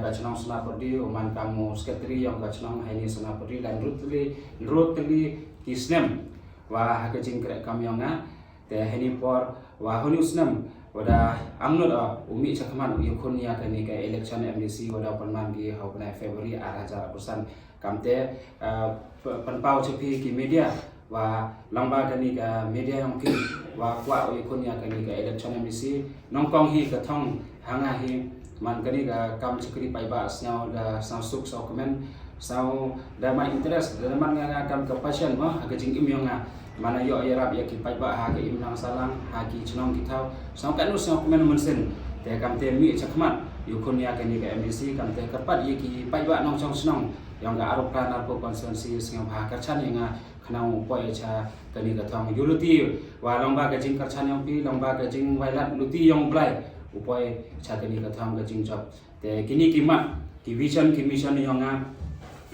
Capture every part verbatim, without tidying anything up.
Ka chnong Senapati, u man kam u secretary yong ka chnong haini Senapati, la hynriew tylli, hynriew tylli ki snem wa ha ka jingkhreh kam yong nga. Te haini por wa haini u snem wa da angnud u mih chakhmat u ïakhun ïa kani ka election M D C wa da pynman ki ha u bnai February ar hajar arphew san. Kamte, eh, pynpaw cha phi ki media wa lyngba kani ka media yong phi wa kwah u ïakhun ïa kani ka election M D C, nyngkong hi ka thong ha nga hi man kani ka kam chakri paidbah, sngew da, sngew suk, sngew kmen, sngew da man interest, da man nga nga kam ka passion mo ha ka jingim yong nga. Man ïoh ïarap ïa ki paidbah ha ka imlang sahlang, ha ki chnong ki thaw, sngew katno sngew kmen mynsiem. Te kamte mih chakhmat ïakhun ïa kani ka M D C, kamte kyrpad ïa ki paidbah nongshong shnong yong ka Arphew Phra Narpuh constituency, sngewbha kyrchan ïa nga khnang u poi cha kani ka thong. Ïa u luti wa lyngba ka jingkyrchan yong phi, lyngba ka jingwai lad luti yong u Blai, u poi cha kani ka thong ka jingjop. Te kini ki mat, ki vision, ki mission yong nga,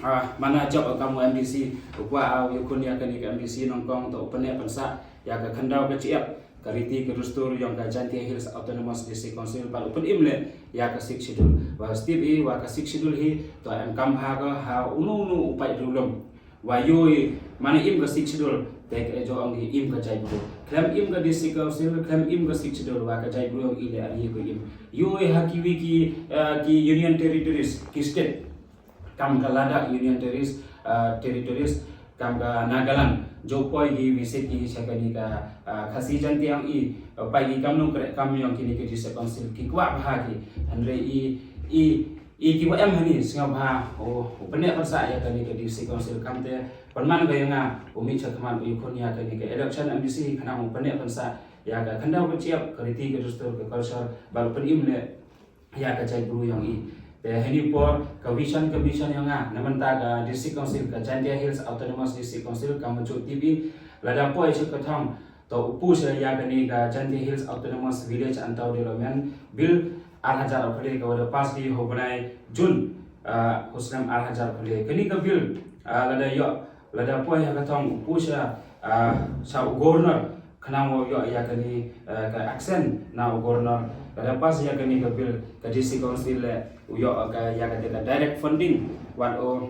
ah, man la jop kam u M D C, u kwah u ïakhun ïa kani ka M D C nyngkong, to u pynneh pynsah ïa ka khyndew ka jingïap, ka riti ka dustur yong ka Jaintia Hills Autonomous District Council, bad u pynim leh ïa ka Sixth Schedule. Wa step i wa ka Sixth Schedule hi to em kam ha ka ha uno uno u paid riewlum. Wa ïoh i man im ka Sixth Schedule, te ka jong i im ka jaitbru. Khlem im ka District Council, khlem im ka Sixth Schedule, wa ka jaitbru yong i leh ar ïoh ka im. Ïoh i ha kiwi ki, eh, ki Union Territories, ki state. Kam ka Ladakh Union Terris-, ah, Territories, kam ka Nagaland, jop poi hi visit hi cha kani ka, ah, Khasi Jaintia yong i, ah, poi hi kam nongkreh kam yong kini ki District Council ki kwah bha ki, hynrei i, i, i ki wa em hani sngewbha u, u pynneh pynsah ïa kani ka District Council, kamte pynman ka yong nga u mih chakhmat u ïakhun ïa kani ka election M D C khnang u pynneh pynsah ïa ka khyndew ka jingïap, ka riti ka dustur, ka culture, bad u pynim leh ïa ka jaitbru yong i. Te hani por ka vision ka mission yong nga na mynta ka District Council, ka Jaintia Hills Autonomous District Council, ka mynjur tip i lada poi cha ka thong to u push ïa kani ka Jaintia Hills Autonomous Village and Town Development Bill ar hajar arphew le, ka wa da pass ki ha u bnai June, ah, u snem ar hajar arphew le. Kani ka bill, ah, lada ïoh lada poi ha ka thong u push ïa, ah, cha u Governor khnang u ïoh ïa kani, eh, ka action na u Governor. Lada pass ïa kani ka bill, ka District Council leh u ïoh ka ïa kata ka direct funding, wat u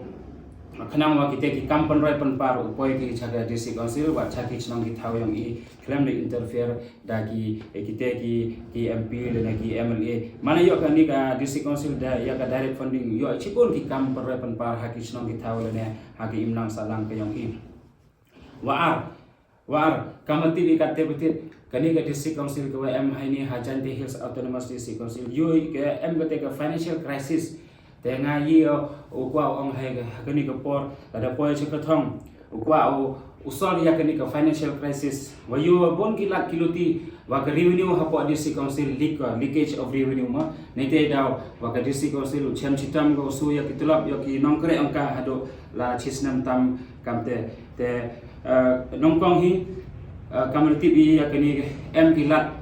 khnang wa kita ki kam pynroi pynpar u poi ki cha ka District Council, wat cha ki chnong ki thaw yong i, khlem da interfere da ki, eh, kita ki, ki M P lane ki M L A. Man la ïoh kani ka District Council da ïa ka direct funding, ïoh shibun ki kam pynroi pynpar ha ki chnong ki thaw lane ha ki imlang sahlang ka yong i. Wa ar, wa ar, kam tip i katte btip, kani ka District Council ka wa em haini ha Jaintia Hills Autonomous District Council, ïoh i ka em kata ka financial crisis. Te nga ïoh u kwah u ong ha kani ka por, lada poi cha ka thong u kwah u, u solve ïa kani ka financial crisis. Wa ïoh bun ki lad ki luti, wa ka revenue hapoh District Council leak, ka leakage of revenue mo. Neite daw wa ka District Council u chem chitam ka u shu ïa ki tulop ïa ki nongkreh yong ka haduh la chi snem tam, kamte. Te, eh, nyngkong hi, eh, kam tip i ïa kani em ki lad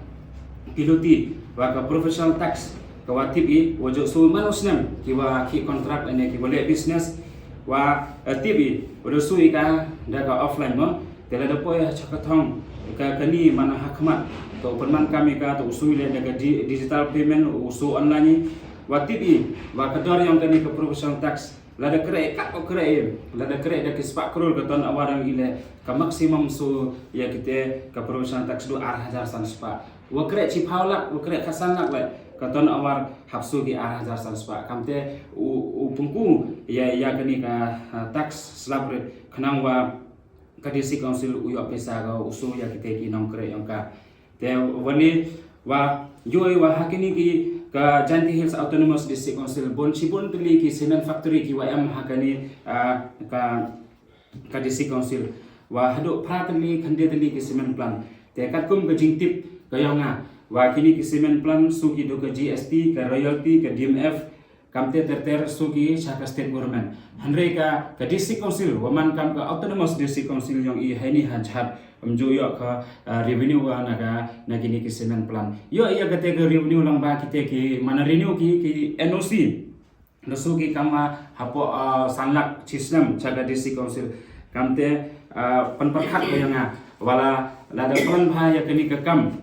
ki luti wa ka professional tax ka wa tip i wa ju shu man u snem ki wa ki contract lane ki wa leh business wa, eh, tip i wa ju shu i ka da ka offline mo. Te lada poi ha cha ka thong ka kani man ha khmat to pynman kam i ka to u shu i leh da ka di-, digital payment, u shu online i. Wa tip i wa ka dor yong kani ka professional tax lada kreh kat u kreh i, lada kreh da ki spah klur ka ton awar yong i leh, ka maximum shu ïa kite ka professional tax du ar hajar san spah. Wa kreh chiphaw lak, wa kreh khatsan lak leh, ka ton awar hap shu ki ar hajar san spah. Kamte u, u pynku ïa, ïa kani ka, ah, tax slab rate khnang wa ka District Council u ïoh pisa ka u shu ïa kite ki nongkreh yong ka. Te wa ni wa ïoh i wa ha kini ki ka Jaintia Hills Autonomous District Council bun shibun tylli ki cement factory ki wa em ha kani, ah, ka, ka District Council. Wa haduh phra tylli, khyndai tylli ki cement plant. Te katkum ka jingtip ka yong nga wa kini ki cement plant shu ki du ka G S T, ka royalty, ka D M F, kamte ter ter shu ki cha ka state government. Hynrei ka, ka District Council wa man kam ka Autonomous District Council yong i haini ha Jhat, ym ju ïoh ka, ah, revenue wa na ka, na kini ki cement plant. Ïoh ïa kate ka revenue lyngba kite ki man renew ki, ki N O C. Da shu ki kam hapoh, ah, san lak chi snem cha ka District Council. Kamte, ah, pynpyrkhat ka yong nga wa la, lada pynbha ïa kani ka kam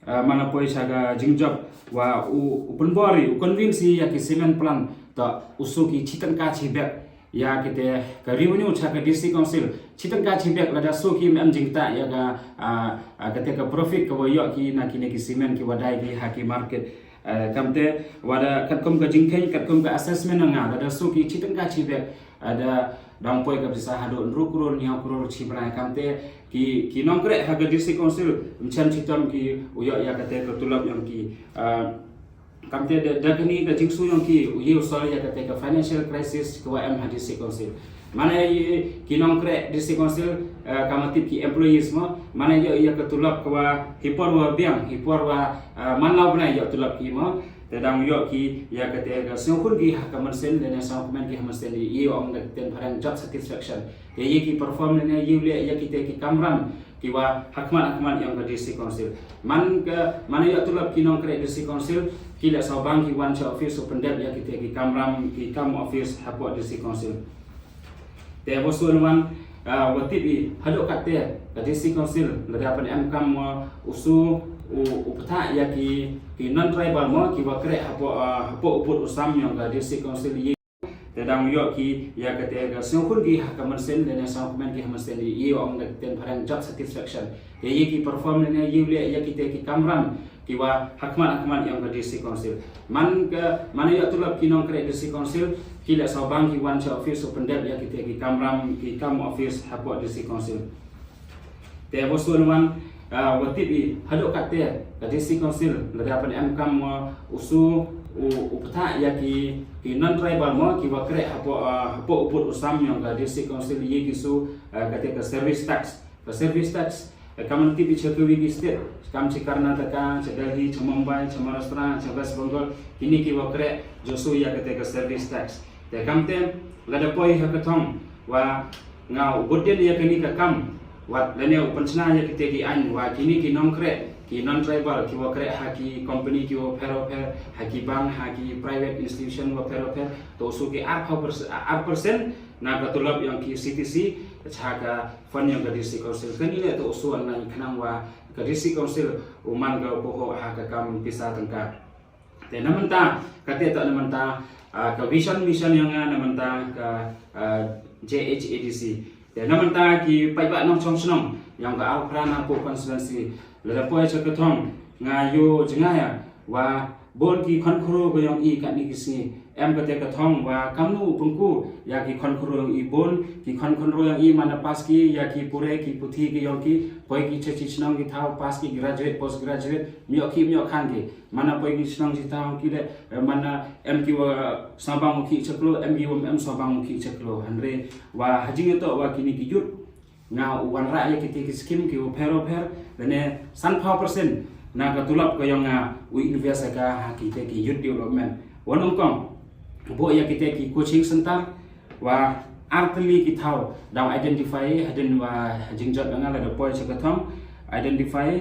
Ah, man la poi sha ka jingjop wa u, u pynbor ïa, u convince ïa ki cement plant, to u shu ki chi tyngka chi bek ïa kata ka revenue sha ka District Council, chi tyngka chi bek, lada shu ki em jingtah ïa ka, ah, ah, kata ka profit ka wa ïoh ki na kine ki cement ki wa dai ki ha ki market. Ah, kamte wa da katkum ka jingkheiñ, katkum ka assessment nga, lada shu ki chi tyngka chi bek, ah, da dang poi ka pisa haduh hynriew klur, hynñiew klur chi bnai. Kamte ki, ki nongkreh ha ka District Council, ym shym chitom ki u ïoh ïa kata ka tulop yong ki. Ah, kamte da, da kane ka jingshu yong ki u ïoh u solve ïa kata ka financial crisis ka wa em ha District Council. Mane ki nongkreh District Council, ah, ka mutip ki employees mo, mane ïoh ïa ka tulop ka wa hi por wa biang, hi por wa, ah, man la u bnai ïoh tulop ki mo. Te dang ïoh ki ïa kata ka sngewkhun ki ha ka mynsiem, lane sngewkmen ki ha mynsiem, ïa ong da ktien phareng job satisfaction. Te ïa ki perform lane ïa u leh ïa kita ki kamram ki wa ha khmat ha khmat yong ka District Council. Man ka, man ïoh tulop ki nongkreh District Council, ki leh sawbang ki wan sha office u pyndep ïa kita ki kamram, ki kam office hapoh District Council. Te wa shu wan, ah, wa tip i haduh katte ka District Council lada pyn em kam, ah, u shu u, u pynthah ïa ki, ki non tribal mo ki wa kreh hapoh, ah, hapoh u bud u sam yong ka District Council. Ïa te dang ïoh ki ïa kata ka sngewkhun ki ha ka mynsiem, lane sngewkmen ki ha mynsiem, ïa ong da ktien phareng job satisfaction. Ïa, ïa ki perform lane ïa u leh ïa kita ki kamram ki wa ha khmat ha khmat yong ka District Council. Man ka, man ïoh tulop ki nongkreh District Council, ki leh sawbang ki wan sha office u pyndep ïa kita ki kamram, ki kam office hapoh District Council. Te wa shu wan, ah, wa tip i haduh katte ka District Council lada pyn em kam, ah, u shu u, u pynthah ïa ki, ki non tribal mo ki wa kreh hapoh, ah, hapoh u bud u sam yong ka District Council, ïa ki shu, ah, kata ka service tax. Ka service tax, eh, ka mutip i sha kiwi ki state, kam sha Karnataka, sha Delhi, sha Mumbai, sha Maharashtra, sha West Bengal, kini ki wa kreh ju shu ïa kata ka service tax. Te kamte lada poi ha ka thong wa nga u bud dien ïa kani ka kam, wat lane u pynshna ïa kita ki aiñ wa kini ki nongkreh, ki non tribal ki wa kreh ha ki company ki wa pher wa pher, ha ki bank, ha ki private institution wa pher wa pher, to u shu ki ar percent, ar percent na ka tulop yong ki C T C sha ka fund yong ka District Council. Kani leh to u shu wan na khnang wa ka District Council u man ka u pohoh ha ka kam pisa tyngka. Te na mynta kata to na mynta, ah, ka vision mission yong nga na mynta ka, ah, J H A D C. Te na mynta ki paidbah nongshong shnong yong ka Arphew Phra Narpuh constituency, lada poi sha ka thong nga ïoh jngai ïa wa bun ki khon khynroo ka yong i katni ki sngi. Em kata ka thong wa kamnu u pynku ïa ki khon khynroo yong i, bun ki khon khynroo yong i man la pass ki ïa ki pule ki puthi ki yong ki, poi ki sha ki shnong ki thaw, pass ki, graduate, post graduate, ym ïoh ki, ym ïoh khan ki. Man la poi ki shnong ki thaw ki leh, eh, man la em ki wa sawbang u ki chaklo, em ki wa em sawbang u ki chaklo. Hynrei wa ha jingïatoh wa kini ki youth, nga u wanrah ïa kita ki scheme ki wa pher wa pher, lane sanphew percent na ka tulop ka yong nga u invest ïa ka ha kita ki youth development. Wa nyngkong, u buh ïa kita ki coaching center, wa ar tylli ki thaw dang identify, hadien wa jingjop nga lada poi sha ka thong, identify,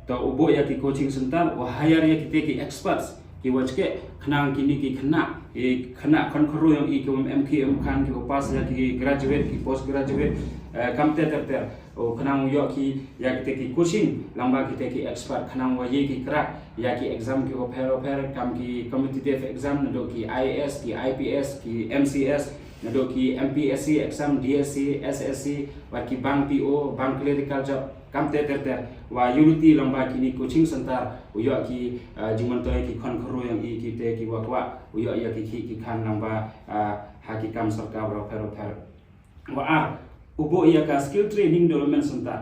to u buh ïa ki coaching center, wa hire ïa kita ki experts ki wa chkeh khnang kini ki khynnah, ki khynnah khon khynroo yong i ki wa em ki em khan, ki wa pass ïa ki graduate, ki post graduate, eh, kamte ter ter. U khnang u ïoh ki ïa kita ki coaching lyngba kita ki expert khnang wa ïa ki crack ïa ki exam ki wa pher wa pher, kam ki competitive exam, naduh ki I A S, ki I P S, ki M C S, naduh ki M P S C exam, D S C, S S C, wa ki bank P O, bank clerical job, kamte ter ter. Wa ïa u lynti lyngba kini coaching center u ïoh ki, ah, jingmyntoi ki khon khynroo yong i, kita ki wa kwah u ïoh ïa ki khih ki khan lyngba, ah, ha ki kam sorkar wa pher wa pher. Wa ar, u buh ïa ka skill training development center.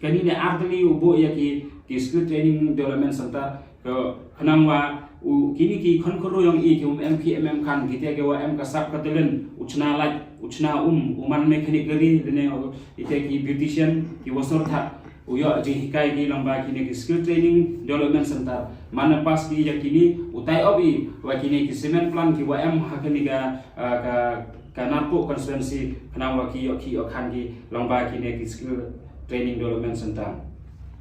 Kani ne ar tylli u buh ïa ki, ki skill training development center, ka khnang wa u kini ki khon khynroo yong i ki wa em ki em khan, kita ki wa em ka sap ka talent, u chna light, u chna um, u man mechanic gari, lane u, kita ki beautician, ki wa sngewthuh, u ïoh jinghikai ki lyngba kini ki skill training development center. Man la pass ki ïa kini, u tie up i wa kini ki cement plant ki wa em ha kani ka, ah, ka, ka Narpuh constituency, khnang wa ki ïoh ki ïoh khan ki lyngba kini ki skill training development center.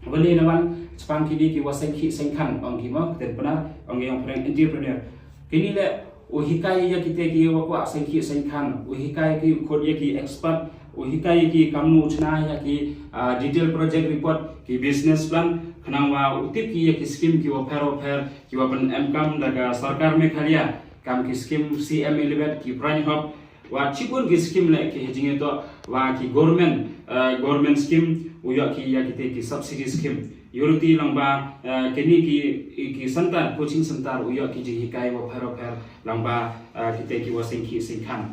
Wa lei na wan, shaphang kini ki wa seng khih seng khan, ong ki mo, ka ktien Pnar, ong ki ong phareng entrepreneur. Kini leh u hikai ïa kita ki wa kwah seng khih seng khan, u hikai ki, u khot ïa ki expert, u hikai ïa ki kamnu u chna ïa ki, ah, detail project report, ki business plan, Khnang wa u tip ki ïa ki skim ki wa pher wa pher ki wa pyn em kam da ka sorkar Meghalaya, kam ki skim C M Elevate, ki Prime Hub, wa chibun ki skim leh ki ha jingïatoh wa ki government, eh, government skim, u ïoh ki ïa kite ki subsidy skim. Ïoh ruh ti lang ba, eh, kini ki, ki center, coaching center, u ïoh ki jinghikai wa pher wa pher lang ba, eh, kite ki wa seng ki seng khan.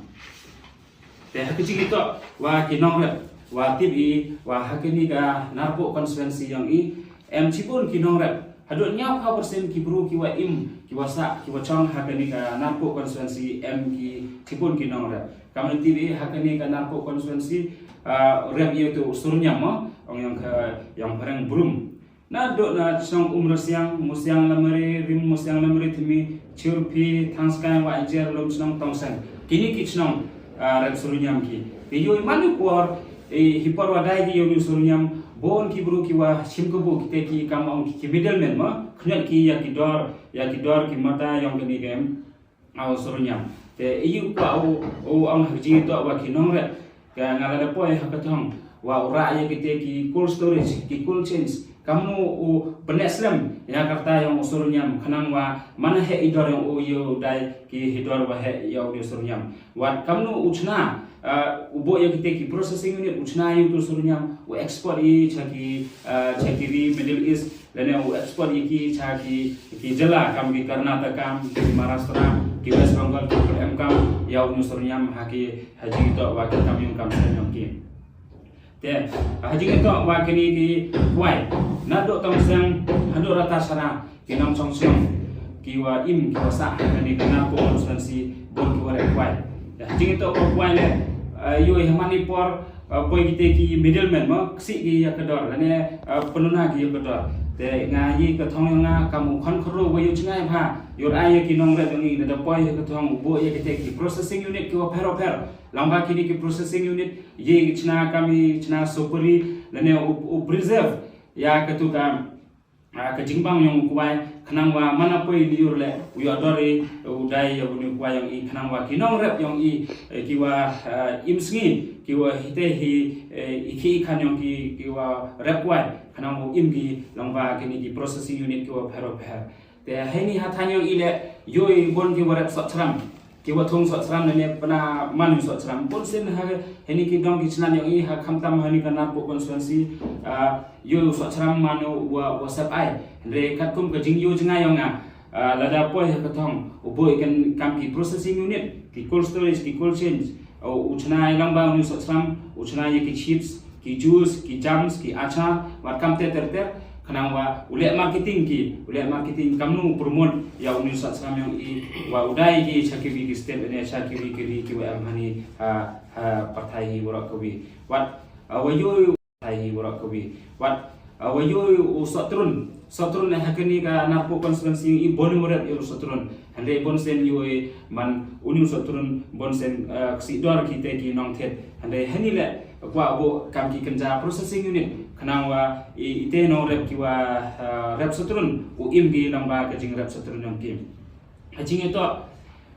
Te ha ki jingïatoh wa ki nongrep, wa tip i wa ha kini ka Narpuh constituency yong i, em chibun ki nongrep. Haduh hynñiewphew percent ki bru ki wa im, ki wa sah, ki wa chong ha kini ka Narpuh constituency, em ki chibun ki nongrep. Kam tip i ha kini ka Narpuh constituency, ah, rep ïa tu Surniam mo, ong yong ka, yong phareng Brum. Naduh na chnong Umrasiang, Musiang Lamare, Rim Musiang Lamare Thymmie, Chirpi, Thangskai, Wahiajer, Lumchnong, Tongseng. Kini ki chnong, ah, rep Surniam ki. Ki ïoh i man i por, eh, hi por wa dai ki ïoh i Surniam, bun ki bru ki wa shim kabu kite ki kam ong ki, ki middleman mo, khñiot ki ïa ki dor, ïa ki dor ki mata yong kini kem. Aw Surniam. Te i u kwah u, u ong ha jingïatoh wa ki nongrep. Ka nga la da poi ha ka thong wa u rah ïa kite ki cold storage, ki cold chains. Kamnu u pyneh slem ïa ka rta yong u Surniam khnang wa man heh i dor yong u ïa u dai ki hi dor wa heh ïa u ïa u Surniam. Wat kamnu u chna, ah, u buh ïa kite ki processing unit, u chna ïa u Surniam, u export i cha ki, ah, cha ki ri Middle East, lane u export ïa ki cha ki, ki jylla kam ki Karnataka, ki Maharashtra, ki West Bengal, ki pyn em kam ïa u Surniam ha ki ha jingïatoh wa ki kam yong kam seng yong ki. Te ha jingïatoh wa kini ki kwai, naduh Tongseng haduh Ratasahara, ki nongchong shnong ki wa im ki wa sah ha kini ka Narpuh constituency bun ki wa rep kwai. Te ha jingïatoh wa kwai le, eh, ïoh i ha man i por, eh, poi kite ki middleman mo, ksih ki ïa ka dor, lane, eh, pynuna ki ïa ka dor. Te nga ïa ka thong yong nga kam u khon khro wa ïoh jngai bha, ïoh ai ïa ki nongrep yong i, da poi ïa ka thong u buh ïa kite ki processing unit ki wa pher wa pher. Lang ba kini ki processing unit ïa ki chna kam i chna supari, lane u, u preserve ïa ka tu ka, ah, ka jingbang yong u kwai, khnang wa man a poi ni ïur le u ïoh dor i, u dai ïa u ni u kwai yong i, khnang wa ki nongrep yong i, eh, ki wa, ah, im sngi, ki wa hite hi, eh, i ki i khan yong ki, ki wa rep kwai, khnang wa u im ki lang ba kini ki processing unit ki wa pher wa pher. Te heini ha thaiñ yong i le ïoh i bun ki wa rep sohchram. Ki wa thung sohchram ne pynman sohchram. Bun sien ha heini ki dong ki chnat yong i ha khamtam heini ka Narpuh constituency, ah, ïoh sohchram man wa, wa sep ai. Hynrei katkum ka jingïoh jngai yong nga, ah, lada poi ha ka thong u buh i kan kam ki processing unit, ki cold storage, ki cold chains. U, u chna i lang ba u sohchram, u chna ïa ki chips, ki juice, ki jams, ki achar, wat kam ter ter ter, khnang wa u leh marketing ki, u leh marketing kamnu u promote ïa u sohchram yong i, wa u dai ki cha ki wi ki state ne cha ki wi ki ri ki wa em hani ha, ha pyrthei hi waroh kawi. Wat, ah, wa ïoh pyrthei hi waroh kawi. Wat, ah, wa ïoh u sohtrun, sohtrun ne ha kini ka Narpuh constituency i bun u rep ïoh u sohtrun. Hynrei bun sien ïoh i man u ni u sohtrun bun sien, eh, ksih dor kite ki nongthied. Hynrei heini le kwah buh kam ki kynja processing unit khnang wa i, ite nongrep ki wa, eh, rep sohtrun u im ki lang ba ka jingrep sohtrun yong ki. Ha jingïatoh,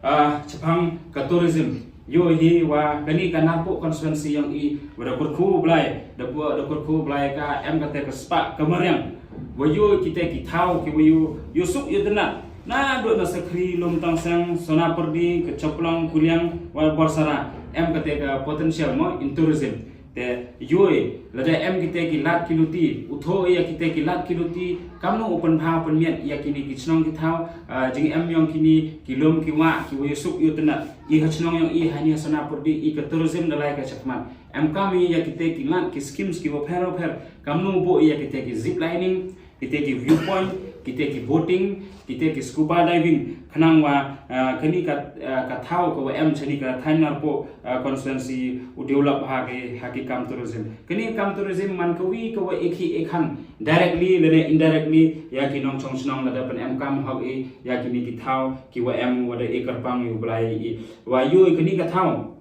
eh, chaphang ka tourism. Ïoh hi wa kani ka Narpuh constituency yong i wa da kyrkhu Blai, da, da kyrkhu Blai ka em kata ka spah ka mariang. Wa ïoh kite ki thaw ki wa ïoh, ïoh suk ïoh tynnat. Naduh na Sakri, Lum Tongseng, Sonapyrdi, ka Chawphlong, Kuliang, wa Borsara, em kata ka potential mo in tourism. Te ïoh i, lada em kite ki lad ki luti, u thoh ïa kite ki lad ki luti, kamnu u pynbha pynmiat ïa kini ki chnong ki thaw, ah, jingem yong kini ki lum ki wah, ki wa ïoh suk ïoh tynnat. I ha chnong yong i ha ni ha Sonapyrdi, i ka tourism da lai ka chakmat. Em kam i ïa kite ki lad ki schemes ki wa pher wa pher, kamnu buh ïa kite ki zip lining, kite ki viewpoint, kite ki boating, kite ki scuba diving, khnang wa, ah, kani ka, ah, ka thaw ka wa em chani ka thaiñ Narpuh, ah, constituency u develop ha ki, ha ki kam tourism. Kani kam tourism man kawi ka wa ek hi ek han directly lane indirectly ïa ki nongchong chnong lada pyn em kam hok i ïa kini ki thaw ki wa em wa da e kyrpang ïa u Blai i. Wa ïoh i kani ka thaw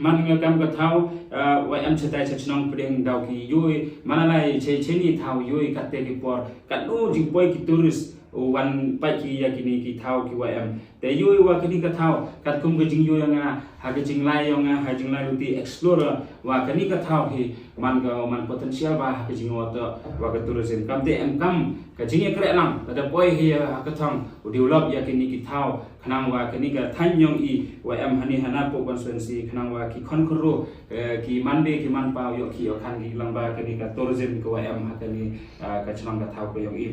man nga kam ka thaw, ah, wa em chatai cha chnong pdeng daw ki ïoh i, man alai che, cheni thaw ïoh i katte ki por, katno jingpoi ki tourist, u wan pait ki ïa kini ki thaw ki wa em. Te ïohi wa kani ka thaw katkum ka jingïohi ïa nga ha ka jinglai ïa nga ha jinglai luti explore wa kani ka thaw hi man ka man potential ba ha ka jingïohi wa ka tourism. Kam te em kam ka jingïakren lang lada poi hi ha ka thong u develop ïa kini ki thaw khnang wa kani ka thaiñ ïong i wa em hani ha Narpuh constituency khnang wa ki khon khynroo, eh, ki man beh ki man paw ïoh ki ïoh khan ki lang ba kani ka tourism ka wa em ha kani, ah, ka chnong ka thaw ka ïong i.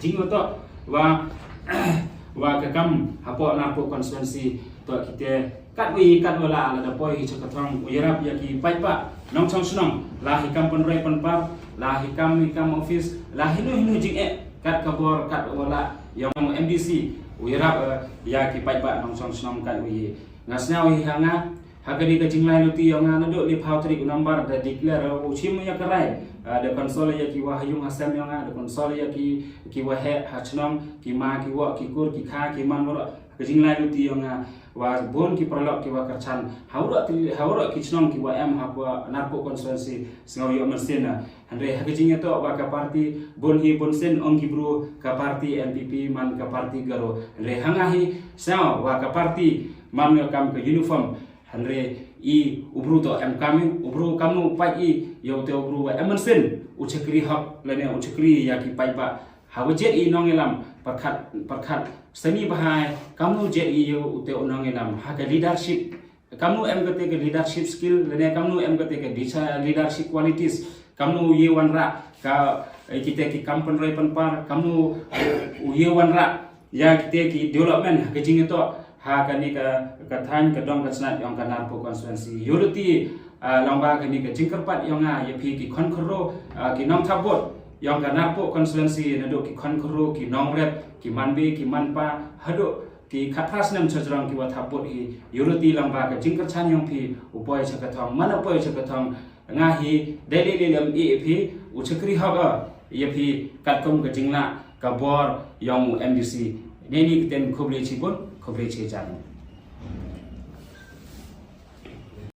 Jingmut to wa wa ka kam hapoh Narpuh constituency to kite kat wi kat wala lada poi hi cha ka thong u ïarap ïa ki paidbah nongchong shnong la hi kam pynroi pynpar la hi kam hi kam office la hi nu hi nu jingeh kat ka bor kat wala ïong M D C u ïarap, eh, ïa ki paidbah nongchong shnong kat wi. Nga sngew hi ha nga ha kani ka jinglai luti ïong nga naduh le phaw tarik u November da declare u chim ïa ka rai, ah, da consult ïa ki wa ha ïung ha sem ïong nga da consult ïa ki ki wa heh ha chnong ki ma ki wa ki kur ki kha ki man wa ka jinglai luti ïong nga wa bun ki paralok ki wa kyrchan ha wa ki ha wa ki chnong ki wa em ha wa Narpuh constituency sngew ïoh mynsiem na. Hynrei ha ka jingïatoh wa ka party bun hi bun sien ong ki bru ka party N P P man ka party Garo. Hynrei ha nga hi sngew wa ka party man ïa kam ka uniform. Hynrei i u bru to em kam i u bru kam nu pait i ïa u te u bru wa em mynsiem u chakri hok lane u chakri ïa ki paidbah. Ha wa jet i nongïalam pyrkhat pyrkhat sani bahai kam nu jet i ïa u te u nongïalam ha ka leadership. Kam nu em kate ka leadership skill lane kam nu em kate ka leadership qualities. Kam nu u ïa wanrah ka, eh, kite ki kam pynroi pynpar kam nu u ïa wanrah ïa kite ki development ha ka jingïatoh ha kani ka ka thaiñ ka dong ka snat ïong ka Narpuh constituency. Ïoh luti, ah, lang ba kani ka jingkyrpad ïong nga ïa phi ki khon khynroo, ah, ki nongthap vote ïong ka Narpuh constituency naduh ki khon khynroo ki nongrep ki man beh ki man pa haduh ki khatphra snem chajrong ki wa thap vote hi. Ïoh luti lang ba ka jingkyrchan ïong phi u poi cha ka thong man u poi cha ka thong. Nga hi dei dei lem i phi u chakri hok ïa phi katkum ka jinglah ka bor ïong u M D C. Neini kten khublei chibun khublei chijan.